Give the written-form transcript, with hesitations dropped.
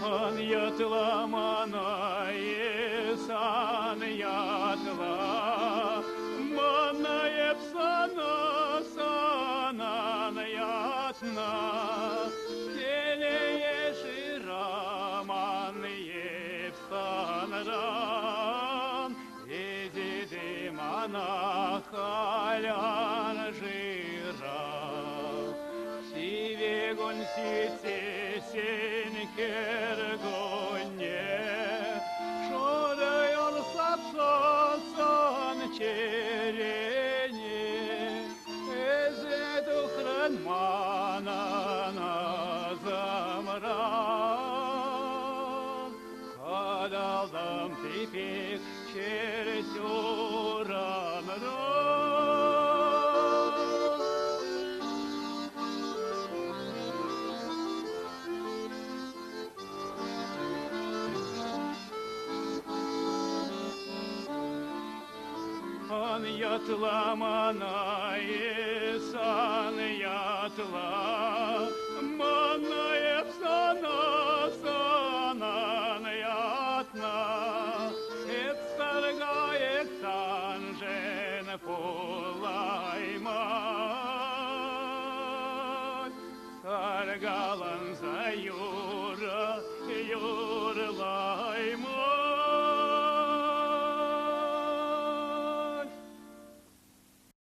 Ан ятла мана эс, ан ятла. Мана эп сана, санан ятна. Телее шыраман эп санран. Эсӗ те мана халь ан шыра. Сивӗ кун ҫитсессӗн кӗркунне шурӑ юр сапсассӑн чӗрене эсӗ тухрӑн манӑн асӑмран. Хӑтӑлтӑм пек чӗр ҫуранран. Ан ятла мана эс, ан ятла, мана эп сана, санан ятна. Эп саргайӑк саншӑн пулайман. Саркаланса юрӑ юрлайман.